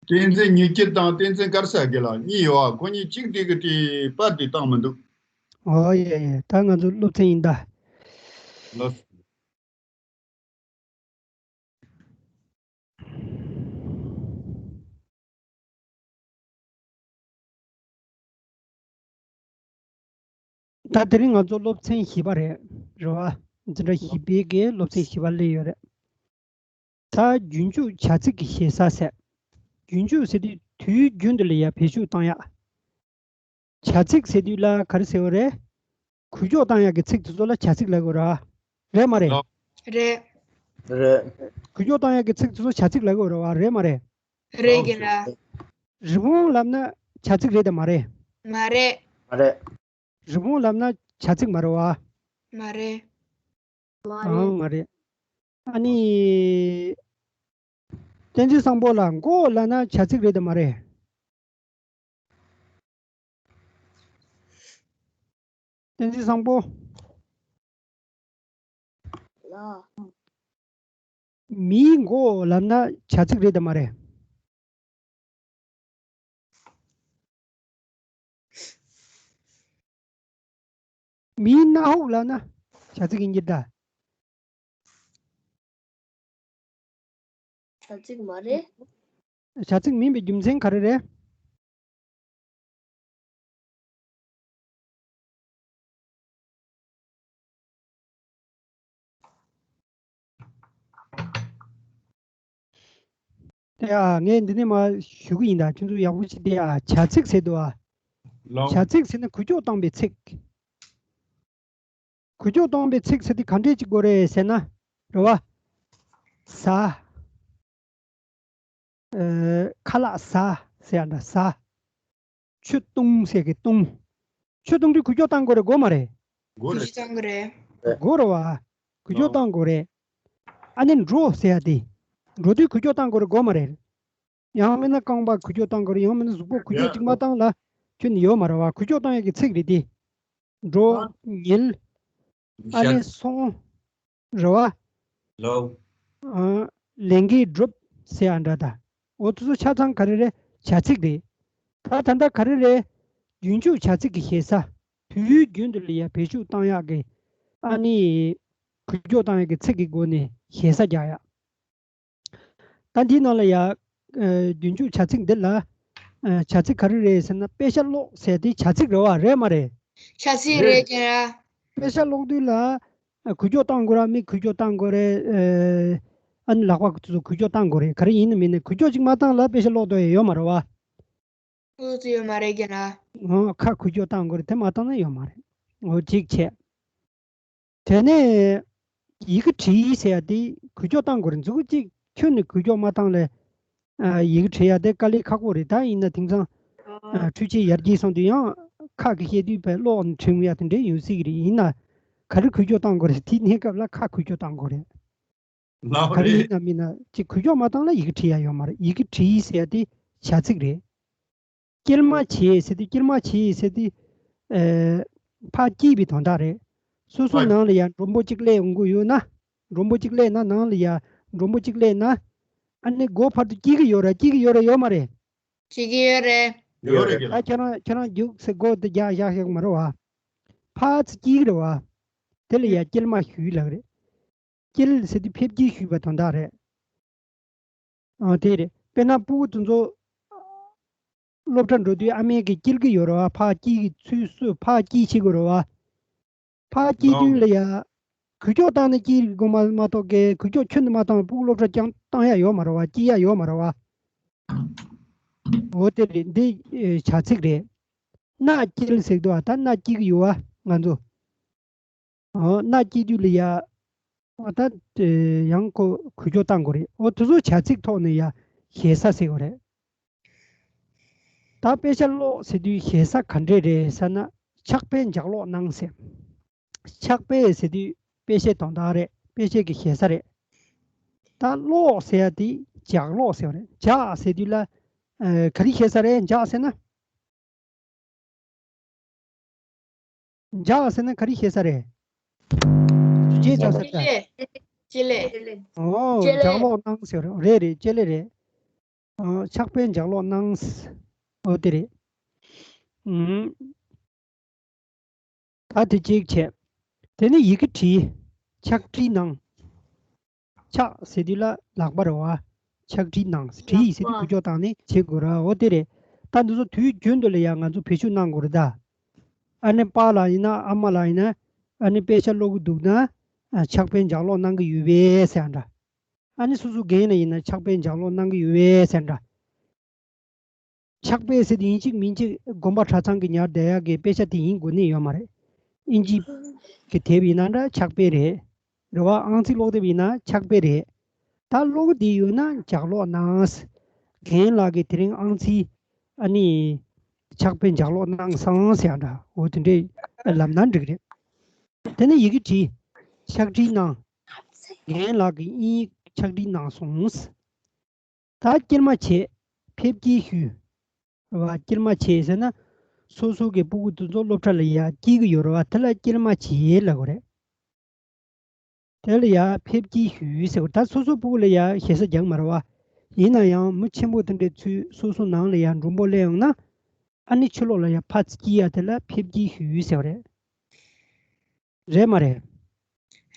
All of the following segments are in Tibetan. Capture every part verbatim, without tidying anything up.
བསྟན་འཛིན་ཉི་སྐྱིད་དང་བསྟན་འཛིན་དཀར་གསལ་དགེ་ལགས་གཉིས་ཡོད་ཨ། ཁོ་གཉིས་གཅིག་དེ་གི་དེ་པར་དེ་བཏང་མི་འདུག་ཨོ་ཡེ་ཡེ། ད་ང་ཚོ་སློབ་ཚན་ཡིན་ད། ལགས། ད་དེ་རིང་ང་ཚོ་སློབ་ཚན་བཞི་པ་རེད། རེད་བ། འཛིན་གྲྭ་བཞི་པའི་གི་སློབ་ཚན་བཞི་པ་སླེབས་ཡོད་རེད། ད་རྒྱུན་འཇུག་བྱ་ཚིག་གི་ཞེ་ས་ཟེར། རྒྱུན་འཇུག་ཟེར་དུས་དུས་རྒྱུན་དུ་ལ་ཡ་བེད་སྤྱོད་བཏང་ཡག་བྱ་ཚིག་ཟེར་དུས་ལ་ག་རེ་ཟེར་བ་རེད། འགུལ་སྐྱོད་བཏང་ཡག་གི་ཚིག་དེ་ཚོ་ལ་བྱ་ཚིག་ལབ་དགོས་ར། རེད་མ་རེད། རེད། རེད། འགུལ་སྐྱོད་བཏང་ཡག་གི་ཚིག་དེ་ཚོ་བྱ་ཚིག་ལབ་དགོས་ར་བ། རེད་མ་རེད། རེད་རྒན་ལགས། རི་བོང་ལབ་ན་བྱ་ཚིག་རེད་དམ་མ་རེད། མ་རེད། མ་རེད། རི་བོང་ལབ་ན་བྱ་ཚིག་མ་རེད་བ། མ་རེད། མ་རེད། ཨང་མ་རེད། ཨ་ནི། བསྟན་འཛིན་བཟང་པོ་ལ་མགོ་ལབ་ན་བྱ་ཚིག་རེད་དམ་མ་རེད། བསྟན་འཛིན་བཟང་པོ། ལགས། མིའི་མགོ་ལབ་ན་བྱ་ཚིག་རེད་དམ་མ་རེད། མིའི་སྣ་ཧོག་ལབ་ན་བྱ་ཚིག་ཡིན་གྱི་ད། བྱ་ཚིག་མ་རེད། བྱ་ཚིག་མིན་པའི་རྒྱུ་མཚན་ག་རེ་རེད། ཡ། ངས་འདི་ནས་མར་ཞུ་གི་ཡིན་ད། ཁྱོད་ཚོ་ཡག་པོ་ཅིག་བལྟས་ཨ། བྱ་ཚིག་ཟེར་འདུག་ཨ། ལོང་། བྱ་ཚིག་ཟེར་ན་འགུལ་སྐྱོད་བཏང་པའི་ཚིག་འགུལ་སྐྱོད་བཏང་པའི་ཚིག་ཟེར་དུས་ག་འདྲས་ཅིག་དགོས་རེད་ཟེར་ན། རེད་བ། ཟ། ཨ། ཁ་ལག་ཟ་ཟེར་ཡ་འདྲ་ཟ། ཆུ་བཏུང་ཟེར་གི་བཏུང་། ཆུ་བཏུང་དུས་འགུལ་སྐྱོད་བཏང་དགོས་རེད། དགོས་མ་རེད། དགོས་རེད། འགུལ་སྐྱོད་བཏང་དགོས་རེད། དགོས་རེད་བ། འགུལ་སྐྱོད་བཏང་དགོས་རེད། ཨ་ནི་འགྲོ་ཟེར་ཡ་དེ། འགྲོ་དུས་འགུལ་སྐྱོད་བཏང་དགོས་རེད། དགོས་མ་རེད། ཡང་མིན་ན་རྐང་པ་འགུལ་སྐྱོད་བཏང་དགོས་རེད། ཡང་མིན་ན་གཟུགས་པོ་འགུལ་སྐྱོད་ཡ། གཅིག་མ་བཏང་ལ་ཁྱོན་ནས་ཡོད་མ་རེད་བ། འགུལ་སྐྱོད་བཏང་ཡག་གི་ཚིག་རེད་དེ། འགྲོ། ཉལ། ཨ་ནི་སོང་། རེད་བ། ལོ། ཨ། ལས་འགན་སྒྲུབ་ཟེར་ཡ་འདྲ་ད། འོ་དེ་ཚོ་ཆ་ཚང་ག་རེ་རེད། བྱ་ཚིག་རེད། ད་ད་ལྟ་ག་རེ་རེད། རྒྱུན་འཇུག་བྱ་ཚིག་གི་ཞེ་ས། དུས་རྒྱུན་དུ་ལ་ཡ་བེད་སྤྱོད་བཏང་ཡག་གི། ཨ་ནི། འགུལ་སྐྱོད་བཏང་ཡག་གི་ཚིག་གི་སྒོ་ནས་ཞེ་ས་རྒྱག་ཡག་ད་འདིའི་ནང་ལ་ཡ། ཨ། རྒྱུན་འཇུག་བྱ་ཚིག་འདི་ལ། ཨ། བྱ་ཚིག་ག་རེ་རེད་ཟེར་ན། དཔེ་ཆ་ཀློག་ཟེར་དེ་བྱ་ཚིག་རེད་བ། རེད་མ་རེད། བྱ་ཚིག་རེད་རེད། ཀྱང་། དཔེ་ཆ་ཀློག་དུས་ལ། ཨ། འགུལ་སྐྱོད་བཏང་དགོས་ར། མིག་འགུལ་སྐྱོད་བཏང་དགོས་རེད། ཨ། ཨ་ནི་ལག་པ་དེ་ཚོ་འགུལ་སྐྱོད་བཏང་དགོས་རེད། ག་རེ་ཡིན་ནི་མིན་ནི་འགུལ་སྐྱོད་ཅིག་མ་བཏང་ལ་དཔེ་ཆ་ཀློག་འདོད་ཡོད་མ་རེད་བ། ཨུ་ཙི་ཡོད་མ་རེད་རྒན་ལགས། ཨོ། ཁ་འགུལ་སྐྱོད་བཏང་དགོས་རེད། དེ་མ་བཏང་ན་ཡོད་མ་རེད། འོ་གཅིག་བྱས། དེ་ནས་ཡི་གེ་བྲིས་ཟེར་ཡ་དེ་འགུལ་སྐྱོད་བཏང་དགོས་རེད། མཛུབ་གུ་གཅིག་ཁྱོན་ནས་འགུལ་སྐྱོད་མ་བཏང་ལ། ཨ། ཡི་གེ་བྲིས་ཡ་དེ་དཀའ་ལས་ཁག་པོ་རེད། ད་ཡིན་ན་དེང་སང་། ཨ། འཕྲུལ་ཆས་ཡར་རྒྱས་སོང་དུས་ཡང་ཁ་གིས་བཤད་དུས་བས་ཀློག་ནས་འབྲི་ཡ་དེ་འདྲས་ཡོང་སྲིད་ཀྱི་རེད། ཡིན་ན་ག་རེ་འགུལ་སྐྱོད་བཏང་དགོས་རེད། དེའི་གནས་སྐབས་ལ་ཁ་འགུལ་སྐྱོད་བཏང་དགོས་རེད། ལགས་ག་རེ་རེད། ཡིན་ན་མིན་ན་ཅིག་འགུལ་སྐྱོད་མ་བཏང་ལ་ཡི་གེ་བྲིས་ཡ་ཡོད་མ་རེད། ཡི་གེ་བྲིས་ཟེར་ཡ་དེ་བྱ་ཚིག་རེད། དཀྱིལ་མ་བྱས་ཟེར་དུས། དཀྱིལ་མ་བྱས་ཟེར་དུས། ཨེ། ཕར་དཀྱིལ་བའི་དོན་དག་རེད། སོ་སོའི་ནང་ལ་ཡ་མགྲོན་པོ་གཅིག་སླེབས་ཡོང་གི་ཡོད་ན། མགྲོན་པོ་གཅིག་སླེབས་ན། ནང་ལ་ཡ་མགྲོན་པོ་གཅིག་སླེབས་ན། ཨ་ནི་སྒོ་ཕར་དུ་དཀྱིལ་གི་ཡོད་ར། དཀྱིལ་གི་ཡོད་ར། ཡོད་མ་རེད། དཀྱིལ་གི་ཡོད་རེད། ཡོད་རེད། ད་ཁྱེད་རང་ཁྱེད་རང་རྒྱུགས་ཟེར་སྒོ་དེ་རྒྱག་བཞག་བཞག་མ་རེད་བ། ཕར་ཚུར་དཀྱིལ་རེད་བ། དེ་ལ་ཡ་དཀྱིལ་མ་ཞུས་ལབ་རེད། དཀྱིལ་ཟེར་དུས་ཕེབས་སྐྱེལ་ཞུས་པ་དོན་དག་རེད། ཨ། དེ་རེད། དཔེར་ན་སྤུ་གུ་དེ་ཚོ་སློབ་གྲྭ་འགྲོ་དུས་ཨ་མས་གིས་དཀྱིལ་གི་ཡོད་རེད་བ། ཕར་དཀྱིལ་གི་ཚུར་སུ་ཕར་དཀྱིལ་བྱེད་དགོས་རེད་བ། ཕར་དཀྱིལ་དུས་ལ་ཡ། འགུལ་སྐྱོད་བཏང་ན་དཀྱིལ་གི་སྒོ་མ་མ་གཏོགས་ཀྱི་འགུལ་སྐྱོད་ཁྱོན་ནས་མ་བཏང་། སྤུ་གུ་སློབ་གྲྭ་རྐྱང་བཏང་ཡ་ཡོད་མ་རེད་བ། སྐྱེལ་ཡ་ཡོད་མ་རེད་བ། འོ་དེ་རེད། འདི་བྱ་ཚིག་རེད། སྣ་དཀྱིལ་ཟེར་འདུག་བ། ད་སྣ་དཀྱིལ་གི་ཡོད་བ་ང་ཚོ། ཨོ། སྣ་དཀྱིལ་དུས་ལ་ཡ། ཨོ། ད་དེ་ཡང་ཁོ་འགུལ་སྐྱོད་བཏང་དགོས་རེད། ཨོ། དེ་ཚོ་བྱ་ཚིག་ཐོག་ནས་ཡ་ཞེ་ས་ཟེར་དགོས་རེད། ད་དཔེ་ཆ་ཀློག་ཟེར་དུས་ཞེ་ས་ག་འདྲས་རེད་ཟེར་ན། ཕྱག་དཔེ་ལྗགས་ཀློག་གནང་ཟེར། ཕྱག་དཔེ་ཟེར་དུས་དཔེ་ཆའི་དོན་དག་རེད། དཔེ་ཆའི་གི་ཞེ་ས་རེད། ད་ཀློག་ཟེར་ཡ་དེ་ལྗགས་ཀློག་ཟེར་བ་རེད། ལྗགས་ཟེར་དུས་ལ། ཨ། ག་རེ་ཞེ་ས་རེད། ལྗགས་ཟེར་ན། ལྗགས་ཟེར་ན་ག་རེ་ཞེ་ས་རེད། ལྗགས་ཟེར་ས་རེད། ལྕེ་ལེ། ལྕེ་ལེ། ཨོ། ལྕེ་ལེ། ལྗགས་ཀློག་གནང་ཟེར། རེད་རེད། ལྕེ་ལེ་རེད། ཕྱག་དཔེ་ལྗགས་ཀློག་གནང་། འོ་དེ་རེད། ཨུམ། ད་དེ་གཅིག་བྱས། དེ་ནས་ཡི་གེ་བྲིས། ཕྱག་བྲིས་གནང་། ཕྱག་ཟེར་དུས་ལ་ལག་པ་རེད་བ། ཕྱག་བྲིས་གནང་། བྲིས་ཟེར་དུས་འགུལ་སྐྱོད་བཏང་ནས་བྱེད་དགོས་ར། འོ་དེ་རེད། ད་འདི་ཚོ་དུས་རྒྱུན་དུ་ལ་ཡ་ང་ཚོ་བེད་སྤྱོད་གནང་དགོས་རེད་ད། ཨ་ནི་པཱ་ལགས་ཡིན་ན་ཨ་མ་ལགས་ཡིན་ན། ཨ་ནི་དཔེ་ཆ་ཀློག་གི་འདུག་ན། ཕྱག་དཔེ་ལྗགས་ཀློག་གནང་གི་ཡོད་པས་ཟེར་འདྲ། ཨ་ནི་སོ་སོ་རྒན་ལ་ཡིན་ན་ཕྱག་དཔེ་ལྗགས་ཀློག་གནང་གི་ཡོད་པས་ཟེར་འདྲ། ཕྱག་དཔེ་ཟེར་དེ་ཡིན་གཅིག་མིན་གཅིག་དགོན་པ་གྲྭ་ཚང་གི་ཉར་བསྡད་ཡག་གི་དཔེ་ཆ་དེ་ཡིན་དགོས་ནི་ཡོད་མ་རེད། ཨིན་ཇི་གི་དེབ་ཡིན་ན་འདྲ་ཕྱག་དཔེ་རེད། རེད་བ། ཨང་རྩིས་ཀློག་དེབ་ཡིན་ན་ཕྱག་དཔེ་རེད། ད་ཀློག་དེ་ཡོད་ན་ལྗགས་ཀློག་གནང་། རྒན་ལགས་ཀྱིས་དེ་རིང་ཨང་རྩིས་ཨ་ནི་ཕྱག་དཔེ་ལྗགས་ཀློག་གནང་སོང་ཟེར་ཡ་འདྲ། འོ་དེ་འདྲའི་ལབ་ན་འགྲིག་རེད། དེ་ནས་ཡི་གེ་བྲིས། ཕྱག་བྲིས་གནང་། རྒན་ལགས་ཀྱིས་དབྱིན་ཡིག་ཕྱག་བྲིས་གནང་སོང་། ད་སྐྱེལ་མ་བྱེད། ཕེབས་སྐྱེལ་ཞུས། རེད་བ། སྐྱེལ་མ་བྱེད་ཟེར་ན། སོ་སོ་གི་སྤུ་གུ་དེ་ཚོ་སློབ་གྲྭ་ལ་ཡར་སྐྱེལ་གི་ཡོད་རེད་བ། དེ་ལ་སྐྱེལ་མ་བྱེད་ལབ་དགོས་རེད། དེ་ལ་ཡར་ཕེབས་སྐྱེལ་ཞུས་ཟེར་དགོས། ད་སོ་སོ་སྤུ་གུ་ལ་ཡར་ཞེ་ས་རྒྱག་མ་རེད་བ། ཡིན་ན་ཡང་མི་ཆེན་པོ་དེ་འདྲའི་ཚུལ་སོ་སོ་ནང་ལ་ཡར་མགྲོན་པོ་སླེབས་ཡོང་ན། ཨ་ནི་ཕྱི་ལོགས་ལ་ཡར་ཕར་ཙམ་སྐྱེལ་ཡ་དེ་ལ་ཕེབས་སྐྱེལ་ཞུས་ཟེར་བ་རེད། རེད་མ་རེད།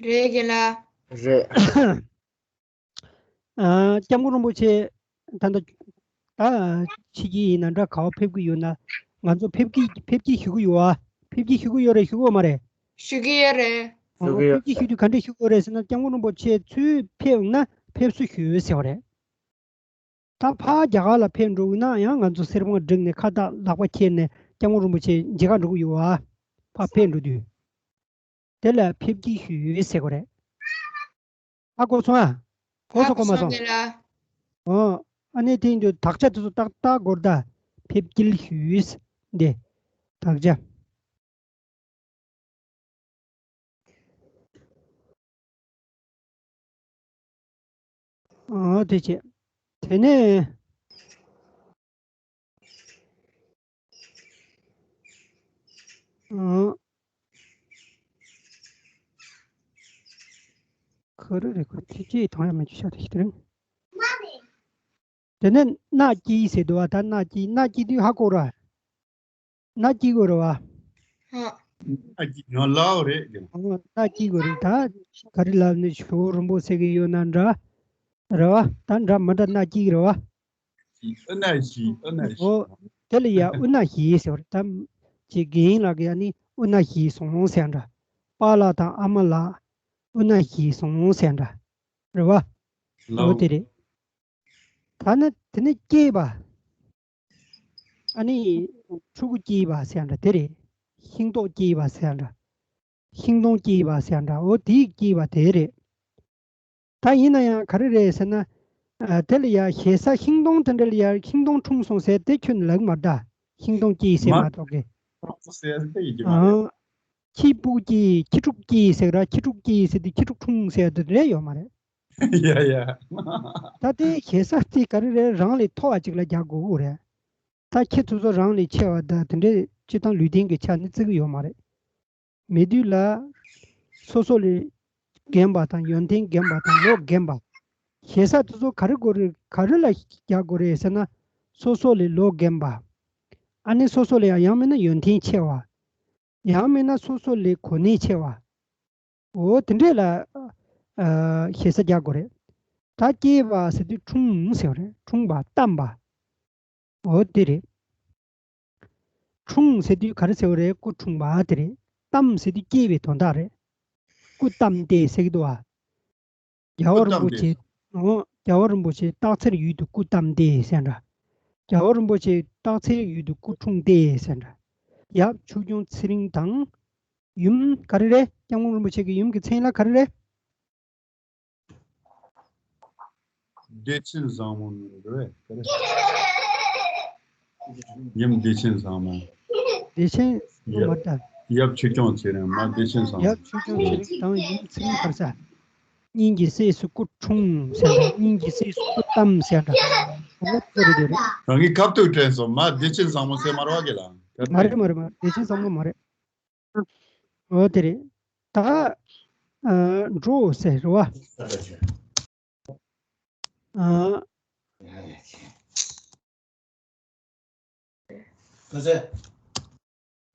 རེད་རྒན་ལགས། རེད། ཨ། སྐྱབས་མགོན་རིན་པོ་ཆེ། ད་ལྟ་ད་ཕྱི་རྒྱལ་ཡིན་ན་འདྲ་ག་བ་ཕེབས་ཀྱི་ཡོད་ན། ང་ཚོ་ཕེབས་སྐྱེལ་ཕེབས་སྐྱེལ་ཞུ་གི་ཡོད་ཨ། ཕེབས་སྐྱེལ་ཞུ་གི་ཡོད་རེད། ཞུ་གི་ཡོད་མ་རེད། ཞུ་གི་ཡོད་རེད། ཨོ། ཞུ་གི་ཡོད། ཕེབས་སྐྱེལ་ཞུ་དུས་ག་འདྲས་ཞུ་དགོས་རེད་ཟེར་ན། སྐྱབས་མགོན་རིན་པོ་ཆེ་ཚུར་ཕེབས་ན་ཕེབས་བསུ་ཞུ་ཟེར་བ་རེད། ད་ཕར་རྒྱ་གར་ལ་ཕེབས་འགྲོ་གི་ན་ཡང་ང་ཚོ་གསེར་དབང་བསྒྲིགས་ནས་ཁ་བཏགས་ལག་པ་འཁྱེར་ནས་སྐྱབས་མགོན་རིན་པོ་ཆེ་མཇལ་ཁ་འགྲོ་གི་ཡོད་ཨ། ཕར་ཕེབས་འགྲོ་དུས། དེ་ལ་ཕེབས་སྐྱེལ་ཞུས་ཟེར་དགོས་རེད། ཨ། གོ་སོང་ཨ། གོ་སོང་། གོ་མ་སོང་། ཨ། གོ་སོང་ངེ་ལ། ཨོ། ཨ་ནི་དེ་ཡིན་དུས་དག་ཆ་དེ་ཚོ་ཏག་ཏག་དགོས་རེད་ད། ཕེབས་སྐྱེལ་ཞུས། འདི་དག་ཆ། ཨོ་དེ་བྱས། དེ་ནས། ཨོ། ག་རེ་རེད། ཁོ་ཐེ་ཅེ་དང་ཡ་མ་ཅི་ཤ་དེ་ཞིག་དེ་རིང་། དེ་ནས་མནའ་སྐྱེལ་ཟེར་འདུག་བ། ད་མནའ་སྐྱེལ། མནའ་སྐྱེལ་དུས་ཧ་གོ་ར། མནའ་སྐྱེལ་དགོས་རེད་བ། ཧ། མནའ་སྐྱེལ་ཡང་ལའོ་རེད། ཨོ། མནའ་སྐྱེལ་དགོས་རེད། ད་ག་རེ་ལབ་ནས་ཞུ་རིན་པོ་ཟེར་གི་ཡོད་ན་འདྲ། རེད་བ། ད་འདྲ་མི་འདྲ་མནའ་སྐྱེལ་གི་རེད་བ། ཨུ་ན་ཞི། ཨུ་ན་ཞི། ཨོ། དེ་ལ་ཡ་ཨུ་ན་ཞི་ཟེར་བ་རེད། ད་ཅིག་རྒན་ལགས་ཀྱིས་ཨ་ནི་ཨུ་ན་ཞི་སོང་ཟེར་འདྲ། པཱ་ལགས་དང་ཨ་མ་ལགས་ཨུ་ན་ཞི་སོང་ཟེར་འདྲ། རེད་བ། ལའོ། ཨོ་དེ་རེད། ད་ནི་དེ་ནི་སྐྱེས་པ། ཨ་ནི་ཕྲུ་གུ་སྐྱེས་པ་ཟེར་འདྲ་དེ་རེད། ཤིང་ཏོག་སྐྱེས་པ་ཟེར་འདྲ། ཤིང་སྡོང་སྐྱེས་པ་ཟེར་འདྲ། འོ་དེ་སྐྱེས་པ་དེ་རེད། ད་ཡིན་ན་ཡང་ག་རེ་རེད་ཟེར་ན། ཨ། དེ་ལ་ཡ་ཞེ་ས་ཤིང་སྡོང་དེ་འདྲ་ལ་ཡ་ཤིང་སྡོང་འཁྲུངས་སོང་ཟེར་དེ་ཁྱོན་ནས་ལབ་མ་རེད་ད། ཤིང་སྡོང་སྐྱེས་ཟེར་མ་མ་གཏོགས་གི། འཁྲུངས་ཟེར་དེ་ཡིན་གྱི་མ་རེད། ཨང་། ཁྱི་སྤུ་གུ་སྐྱེས། ཁྱི་ཕྲུག་སྐྱེས་ཟེར་ར། ཁྱི་ཕྲུག་སྐྱེས་ཟེར་དུས་ཁྱི་ཕྲུག་འཁྲུངས་ཟེར་དེ་རེད་ཡོད་མ་རེད། ཡ་ཡ། ད་དེ་ཞེ་ས་དེ་ག་རེ་རེད། རང་ལས་མཐོ་བ་ཅིག་ལ་རྒྱག་དགོས་ཀྱི་རེད། ད་ཁྱེད་ཚོ་ཚོ་རང་ལས་ཆེ་བ་དང་དེ་འདྲའི་སྤྱིར་བཏང་ལུས་རྟེན་གྱི་ཆ་ནས་བརྩི་གི་ཡོད་མ་རེད། མེད་དུས་ལ། སོ་སོ་ལས་རྒན་པ་དང་ཡོན་ཏན་རྒན་པ་དང་ལོ་རྒན་པ། ཞེ་ས་དེ་ཚོ་ག་རེ་དགོས་རེད། ག་རེ་ལ་རྒྱག་དགོས་རེད་ཟེར་ན། སོ་སོ་ལས་ལོ་རྒན་པ། ཨ་ནི་སོ་སོ་ལས་ཡང་མིན་ན་ཡོན་ཏན་ཆེ་བ། ཡང་མིན་ན་སོ་སོ་ལས་གོ་གནས་ཆེ་བ། འོ་དེ་འདྲས་ལ། ཨ། ཞེ་ས་རྒྱག་དགོས་རེད། ད་སྐྱེས་པ་ཟེར་དུས་འཁྲུངས་ཟེར་བ་རེད། འཁྲུངས་པ། བལྟམས་པ། འོ་དེ་རེད། འཁྲུངས་ཟེར་དུས་ག་རེ་ཟེར་བ་རེད། སྐུ་འཁྲུངས་པ་དེ་རེད། བལྟམས་ཟེར་དུས་སྐྱེས་པའི་དོན་དག་རེད། སྐུ་བལྟམས་ཏེ་ཟེར་གྱི་འདུག་བ། རྒྱལ་བ་རིན་པོ་ཆེ། སྐུ་བལྟམས་ཏེ། འོ། རྒྱལ་བ་རིན་པོ་ཆེ་སྟག་འཚེར་ཡུལ་དུ་སྐུ་བལྟམས་ཏེ་ཟེར་འདྲ། རྒྱལ་བ་རིན་པོ་ཆེ་སྟག་འཚེར་ཡུལ་དུ་སྐུ་འཁྲུངས་ཏེ་ཟེར་འདྲ། ཡབ་ཆོས་སྐྱོང་ཚེ་རིང་དང་། ཡུམ་ག་རེ་རེད། སྐྱབས་མགོན་རིན་པོ་ཆེ་གི་ཡུམ་གྱི་མཚན་ལ་ག་རེ་རེད། བདེ་ཆེན་བཟང་མོ་རེད་པས། ག་རེ། ཡུམ་བདེ་ཆེན་བཟང་མོ། བདེ་ཆེན་བཟང་མོ་མ་རེད་ད། ཡབ་ཆོས་སྐྱོང་ཚེ་རིང་། མ་བདེ་ཆེན་བཟང་མོ། ཡབ་ཆོས་སྐྱོང་ཚེ་རིང་དང་ཡུམ་ཚེ་རིང་ག་རེ་ཟེར། སྙིང་གི་སྲས་སུ་སྐུ་འཁྲུངས་ཟེར་འདྲ། སྙིང་གི་སྲས་སུ་སྐུ་བལྟམས་ཟེར་འདྲ། འོ་དེ་རེད་དེ་རེད། རང་གི་ཁ་ཐུག་དྲན་སོང་། མ་བདེ་ཆེན་བཟང་མོ་ཟེར་མ་རེད་པ་གི་ལ། མ་རེད་མ་རེད་མ་རེད། བདེ་ཆེན་བཟང་མོ་མ་རེད། འོ་དེ་རེད། ད། ཨ། འགྲོ་ཟེར་རེད་པ། ཨ།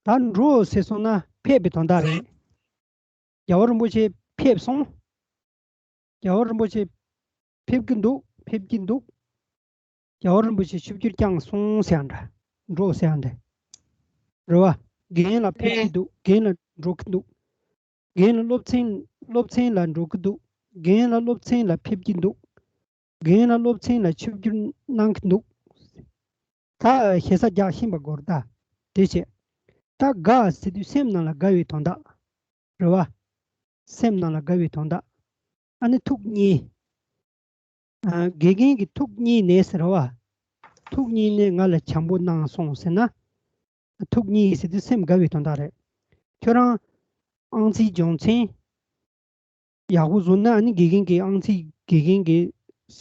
ད་འགྲོ་ཟེར་སོང་ན་ཕེབས་པའི་དོན་དག་རེད། རྒྱལ་བ་རིན་པོ་ཆེ་ཕེབས་སོང་། རྒྱལ་བ་རིན་པོ་ཆེ་ཕེབས་ཀྱི་འདུག་ཕེབས་ཀྱི་འདུག་རྒྱལ་བ་རིན་པོ་ཆེ་ཆིབས་བསྒྱུར་བསྐྱངས་སོང་ཟེར་ཡ་འདྲ། འགྲོ་ཟེར་ཡ་འདྲ། རེད་བ། རྒན་ལགས་ཕེབས་ཀྱི་འདུག་རྒན་ལགས་འགྲོ་གི་འདུག་རྒན་ལགས་སློབ་ཚན་སློབ་ཚན་ལ་འགྲོ་གི་འདུག་རྒན་ལགས་སློབ་ཚན་ལ་ཕེབས་ཀྱི་འདུག་རྒན་ལགས་སློབ་ཚན་ལ་ཆིབས་བསྒྱུར་གནང་གི་འདུག་ད་ཞེ་ས་རྒྱག་ཤེས་པ་དགོས་རེད་ད། དེ་བྱས། ད་དགའ་ཟེར་དུས་སེམས་ནང་ལ་དགའ་བའི་དོན་དག་རེད་བ། སེམས་ནང་ལ་དགའ་བའི་དོན་དག་ཨ་ནི་ཐུགས་མཉེས། ཨ། དགེ་རྒན་གྱིས་ཐུགས་མཉེས་ནས་ཟེར་བ། ཐུགས་མཉེས་ནས་ང་ལ་བྱམས་པོ་གནང་སོང་ཟེར་ན། ཐུགས་མཉེས་ཟེར་དུས་སེམས་དགའ་བའི་དོན་དག་རེད། ཁྱོད་རང་ཨང་རྩིས་སྦྱོང་ཚན་ཡག་པོ་བཟོ་ན། ཨ་ནི་དགེ་རྒན་གྱིས་ཨང་རྩིས་དགེ་རྒན་གྱིས་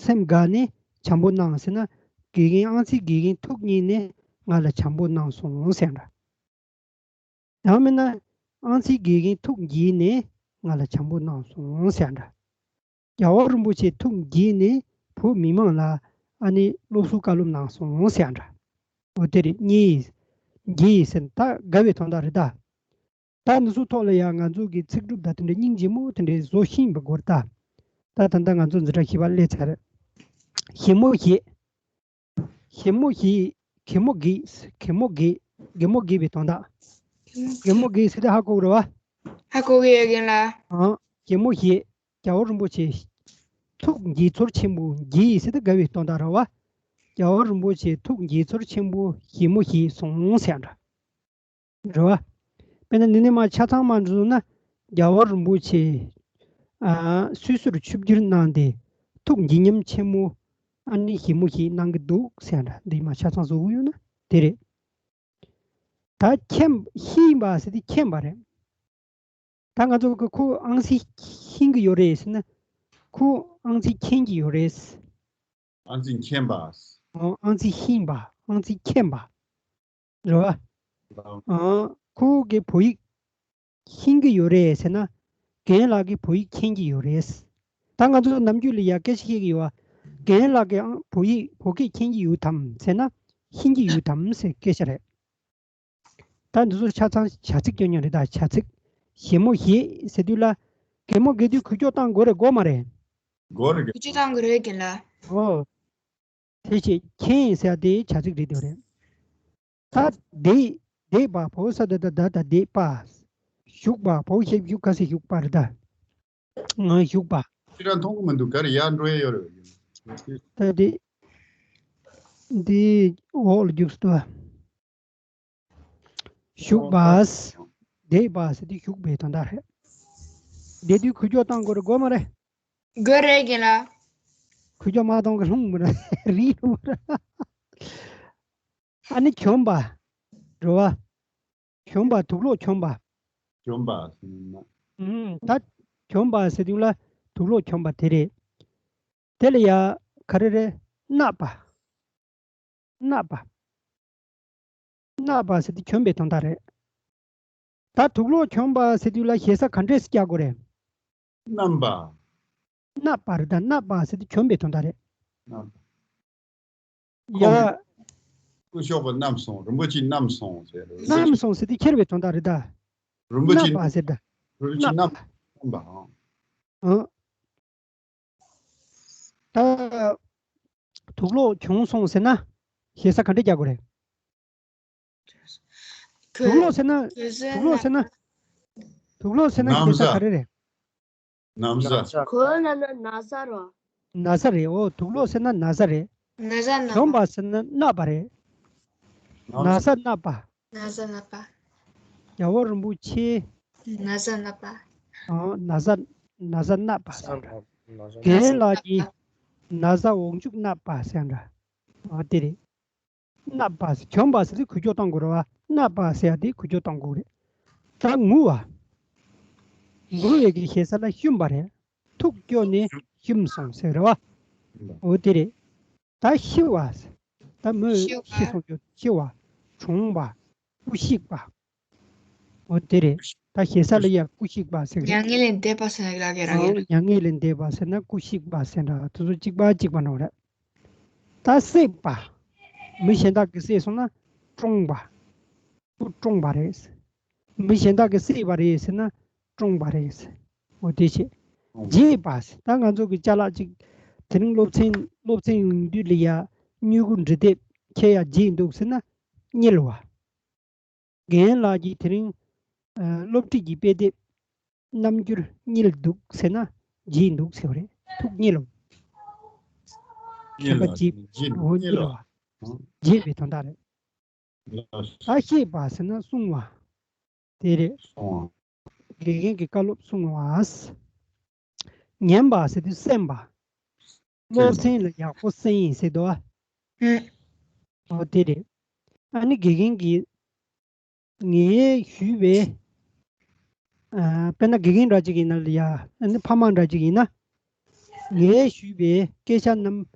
སེམས་དགའ་ནས་བྱམས་པོ་གནང་ཟེར་ན། དགེ་རྒན་ཨང་རྩིས་དགེ་རྒན་ཐུགས་མཉེས་ནས་ང་ལ་བྱམས་པོ་གནང་སོང་ཟེར་འདྲ། ཡང་མིན་ན། ཨང་རྩིས་དགེ་རྒན་ཐུགས་དགྱེས་ནས་ང་ལ་བྱམས་པོ་གནང་སོང་ཟེར་འདྲ། རྒྱལ་བ་རིན་པོ་ཆེ་ཐུགས་དགྱེས་ནས་བོད་མི་མང་ལ་ཨ་ནི་སློབ་གསོ་བཀའ་སློབ་གནང་སོང་ཟེར་འདྲ། འོ་དེ་རེད། མཉེས། དགྱེས་ཟེར་ན་ད་དགའ་བའི་དོན་དག་རེད་ད། ད་འདི་ཚོ་ཐོག་ལ་ཡང་ང་ཚོ་གི་ཚིག་གྲུབ་དང་དེ་འདྲའི་སྙིང་རྗེ་མོ་དེ་འདྲའི་བཟོ་ཤེས་པ་དགོས་རེད་ད། ད་ད་ལྟ་ང་ཚོ་འཛིན་གྲྭ་བཞི་པ་སླེབས་ཚར་རེད། ཞི་མོ་ཞེས། ཞི་མོ་ཞེས། གད་མོ་བགད། གད་མོ་བགད། གད་མོ་བགད་པའི་དོན་དག་གད་མོ་བགད་ཟེར་དུས་ཧ་གོ་གི་རེད་བ། ཧ་གོ་གི་ཡོད་རྒན་ལགས། ཨང་། གད་མོ་ཞེས། རྒྱལ་བ་རིན་པོ་ཆེ་ཐུགས་དགྱེས་ཚོར་ཆེན་པོ། དགྱེས་ཟེར་དུས་དགའ་བའི་དོན་དག་རེད་བ། རྒྱལ་བ་རིན་པོ་ཆེ་ཐུགས་དགྱེས་ཚོར་ཆེན་པོ་ཞི་མོ་ཞེས་གསུངས་ཟེར་འདྲ། རེད་བ། དཔེར་ན་འདི་ནས་མར་ཆ་ཚང་མར་འགྲོ་ན། རྒྱལ་བ་རིན་པོ་ཆེ། ཨ། སོ་སོར་ཆིབས་བསྒྱུར་གནང་སྟེ། ཐུགས་དགྱེས་ཉམས་ཆེན་མོ། ཨ་ནི་ཞི་མོ་ཞིག་གནང་གི་འདུག་ཟེར་འདྲ། འདི་མར་ཆ་ཚང་བཟོ་གི་ཡོད་ན་དེ་རེད། ད་མཁྱེན། ཤེས་པ་ཟེར་དུས་མཁྱེན་པ་རེད། ད་ང་ཚོ་གི་ཁོ་ཨང་རྩིས་ཤེས་ཀྱི་ཡོད་རེད་ཟེར་ན། ཁོ་ཨང་རྩིས་མཁྱེན་གྱི་ཡོད་རེད། ཨང་རྩིས་མཁྱེན་པ། ཨང་། ཨང་རྩིས་ཤེས་པ། ཨང་རྩིས་མཁྱེན་པ། རེད་བ། ཨང་། ཁོ་གིས་བོད་ཡིག་ཤེས་ཀྱི་ཡོད་རེད་ཟེར་ན། རྒན་ལགས་ཀྱིས་བོད་ཡིག་མཁྱེན་གྱི་ཡོད་རེད། ད་ང་ཚོ་ནམ་རྒྱུན་ལ་ཡ་སྐད་ཆ་བཤད་ཀྱི་ཡོད་བ། རྒན་ལགས་ཀྱིས་ཨང་། བོད་ཡིག་བོད་སྐད་མཁྱེན་གྱི་ཡོད་དམ་ཟེར་ན། ཤེས་ཀྱི་ཡོད་དམ་ཟེར་སྐད་ཆ་རེད། ད་འདི་ཚོ་ཆ་ཚང་བྱ་ཚིག་རྐྱང་རྐྱང་རེད་ད། བྱ་ཚིག་ཞི་མོ་ཞེས་ཟེར་དུས་ལ། གད་མོ་བགད་དུས་འགུལ་སྐྱོད་གཏང་དགོས་རེད་དགོས་མ་རེད། དགོས་རེད། འགུལ་སྐྱོད་གཏང་དགོས་རེད་རྒན་ལགས། ཨོ། དེ་བྱས་མཁྱེན་ཟེར་དེ་བྱ་ཚིག་རེད་འདུག་རེད། ད་བསྡད། བསྡད་པ། བ་འོག་ས་ད་བཏགས་སྡ་ད་བསྡད་པ། བཞུགས་པ། བ་འོག་ཞབས་ཞུ་ག་ས་བཞུགས་པ་རེད་ད། ང་བཞུགས་པ། ཁྱེད་རང་མཐོང་གི་མི་འདུག་ག་རེ་ཡར་འགྲོ་ཡ་ཡོད་རེད། ད་འདི། འདི་འོག་ལ་རྒྱུགས་སུ་འདུག་བཞུགས་པ། བསྡད་པ་ཟེར་དུས་བཞུགས་པའི་དོན་དག་རེད། བསྡད་དུས་འགུལ་སྐྱོད་གཏང་དགོས་རེད་དགོས་མ་རེད། དགོས་རེད་རྒན་ལགས། འགུལ་སྐྱོད་མ་གཏོང་གི་ལྷུང་མི་རེད། རིལ་ལྷུང་མི་རེད། ཨ་ནི་གྱོན་པ། རེད་བ། གྱོན་པ། དུག་ལོག་གྱོན་པ། གྱོན་པ་ཟེར་ན། ཨུམ། ད་གྱོན་པ་ཟེར་དུས་ལ་དུག་ལོག་གྱོན་པ་དེ་རེད། དེ་ལ་ཡ་ག་རེ་རེད། མནབས་པ། མནབས་པ། མནབས་པ་ཟེར་དུས་གྱོན་པའི་དོན་དག་རེད། ད་དུག་ལོག་གྱོན་པ་ཟེར་དུས་ལ་ཞེ་ས་ག་འདྲས་སེ་རྒྱག་དགོས་རེད། མནབས་པ། མནབས་པ་རེད་ད། མནབས་པ་ཟེར་དུས་གྱོན་པའི་དོན་དག་རེད། མནབས་པ། ཡ། སྐུ་ཞབས་མནབས་སོང་། རིན་པོ་ཆེ་མནབས་སོང་ཟེར། མནབས་སོང་ཟེར་དུས་ཁྱེར་བའི་དོན་དག་རེད་ད། རིན་པོ་ཆེ། མནབས་པ་ཟེར་ད། རིན་པོ་ཆེ་མནབས། མནབས། མནབས་པ། ཨང་། ཨང་། ད། དུག་ལོག་གྱོན་སོང་ཟེར་ན། ཞེ་ས་ག་འདྲས་རྒྱག་དགོས་རེད། དུག་ལོག་ཟེར་ན། དུག་ལོག་ཟེར་ན། དུག་ལོག་ཟེར་ན་ན་བཟའ། ཞེ་ས་ག་རེ་རེད། ན་བཟའ། གོས་ལ་ན་ན་བཟའ་རོ། ན་བཟའ་རེད། འོ། དུག་ལོག་ཟེར་ན་ན་བཟའ་རེད། ན་བཟའ་མནབས་པ། གྱོན་པ་ཟེར་ན་མནབས་པ་རེད། ན་བཟའ་མནབས་པ། ན་བཟའ་མནབས་པ། རྒྱལ་བ་རིན་པོ་ཆེ། ན་བཟའ་མནབས་པ། ཨང་། ན་བཟའ། ན་བཟའ་མནབས་པ་ཟེར་འདྲ། རྒན་ལགས་ཀྱིས་ན་བཟའ་འོག་འཇུག་མནབས་པ་ཟེར་འདྲ། ཨ། དེ་རེད། མནབས་པ། གྱོན་པ་ཟེར་དུས་འགུལ་སྐྱོད་གཏོང་དགོས་རེད་བ། མནབས་པ་ཟེར་ཡ་དེ་འགུལ་སྐྱོད་གཏོང་དགོས་རེད། ད་ངུ་བ། ངུ་བའི་གི་ཞེ་ས་ལ་ཞུམ་པ་རེད། ཐུགས་སྐྱོ་ནས་ཞུམ་སོང་ཟེར་རེད་བ། འོ་དེ་རེད། ད་ཤི་བ། ད་མོས་ཤི་བ། ཤི་སོང་ཀྱང་ཤི་བ། གྲོངས་པ། སྐུ་གཤེགས་པ། འོ་དེ་རེད། ད་ཞེ་ས་ལ་ཡ་སྐུ་གཤེགས་པ་ཟེར་གི་རེད། མྱ་ངན་ལས་འདས་པ་ཟེར་ན་ག་རེ་རེད། ཨང་། མྱ་ངན་ལས་འདས་པ་ཟེར་ན་སྐུ་གཤེགས་པ་ཟེར་འདྲ། དེ་ཚོ་གཅིག་པ་གཅིག་པ་ནང་རེད། ད་བསད་པ། མི་གཞན་དག་གིས་བསད་སོང་ན་བཀྲོངས་པ། ཁོ་བཀྲོངས་པ་རེད། མི་གཞན་དག་གིས་བསད་པ་རེད་ཟེར་ན་བཀྲོངས་པ་རེད། འོ་དེ་བྱས། བརྗེད་པ་ཟེར། ད་ང་ཚོ་གི་ཅ་ལག་ཅིག་དེ་རིང་སློབ་ཚན་སློབ་ཚན་ཡོང་དུས་ལ་ཡ་སྨྱུ་གུ་འབྲི་དེབ་ཁྱེར་ཡ་བརྗེད་འདུག་ཟེར་ན་བསྙེལ་བ། རྒན་ལགས་ཀྱིས་དེ་རིང་ཨ་སློབ་ཁྲིད་ཀྱི་དཔེ་དེབ་རྣམ་འགྱུར་བསྙེལ་འདུག་ཟེར་ན་བརྗེད་འདུག་ཟེར་བ་རེད། ཐུགས་བསྙེལ་བ། དྲན་པ་བརྗེད། འོ་བསྙེལ་བ། བརྗེད་པའི་དོན་དག་རེད། ད་བཤད་པ་ཟེར་ན་གསུང་བ། དེ་རེད། གསུང་བ། དགེ་རྒན་གྱི་བཀའ་སློབ་གསུང་བ། ཉན་པ་ཟེར་དུས་གསན་པ། སློབ་ཚན་ལ་ཡག་པོ་གསན་ཡིན་ཟེར་དོ། ཨོ་དེ་རེད། ཨ་ནི་དགེ་རྒན་གྱིས་ངས་ཞུས་པའི། ཨ་དཔེར་ན་དགེ་རྒན་འདྲ་ཅིག་ཡིན་ན་ལ་ཡ། ཨ་ནི་ཕ་མ་འདྲ་ཅིག་ཡིན་ན། ངས་ཞུས་པའི་སྐད་ཆ་རྣམས་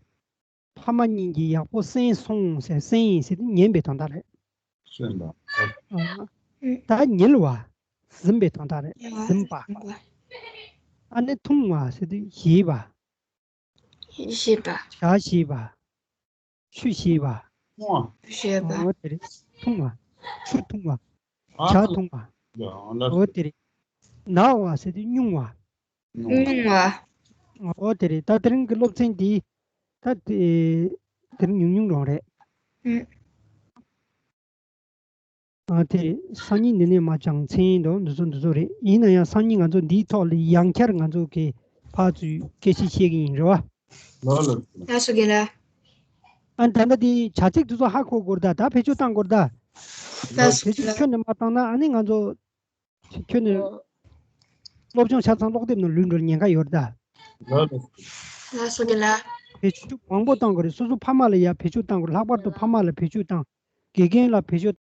ཕ་མ་གཉིས་ཀྱིས་ཡག་པོ་གསན་སོང་ཟེར། གསན་ཡིན་ཟེར་དུས་ཉན་པའི་དོན་དག་རེད། གསན་པ། ཨ། ད་ཉལ་བ། ཟིན་པའི་དོན་དག་རེད། ཟིན་པ། ཨ་ནི་འཐུང་བ་ཟེར་དུས་བཞེས་པ། བཞེས་པ། ཇ་བཞེས་པ། ཆུ་བཞེས་པ། འཐུང་བ། བཞེས་པ། འོ་དེ་རེད། འཐུང་བ། ཆུ་འཐུང་བ། ཇ་འཐུང་བ། འོ་དེ་རེད། ན་བ་ཟེར་དུས་སྨྱུང་བ། སྨྱུང་བ། འོ་དེ་རེད། ད་དེ་རིང་གི་སློབ་ཚན་འདི་ད་དེ་དེ་རིང་ཉུང་ཉུང་རང་རེད། ཨ་དེ་སང་ཉིན་ནི་ནས་མ་སྦྱང་ཚན་དང་འདི་ཚོ་འདི་ཚོ་རེད། ཡིན་ན་ཡང་སང་ཉིན་ང་ཚོ་འདིའི་ཐོག་ལ་ཡང་བསྐྱར་ང་ཚོ་གི་ཕར་ཚུར་སྐད་ཆ་བཤད་ཀྱི་ཡིན་རེད་བ། ལགས་སོ་རྒན་ལགས། ཨ་ད་ལྟ་དེ་བྱ་ཚིག་དེ་ཚོ་ཧ་གོ་དགོས་རེད་ད། ད་བེད་སྤྱོད་བཏང་དགོས་རེད་ད། ལགས་སོ་བེད་སྤྱོད་ཁྱོན་ནས་མ་བཏང་ན་ཨ་ནི་ང་ཚོ་ཁྱོན་ནས་སློབ་སྦྱོང་ཆ་ཚང་ཀློག་དེབ་ནང་ལུས་འགྲོ་ཉེན་ཁ་ཡོད་རེད་ད། ལགས་སོ་རྒན་ལགས། བེད་སྤྱོད་མང་པོ་བཏང་དགོས་རེད། སོ་སོ་ཕ་མ་ལ་ཡ་བེད་སྤྱོད་བཏང་དགོས་རེད། ལྷག་པར་དུ་ཕ་མ་ལ་བེད་སྤྱོད་བཏང་། དགེ་རྒན་ལ་བེད་སྤྱོད།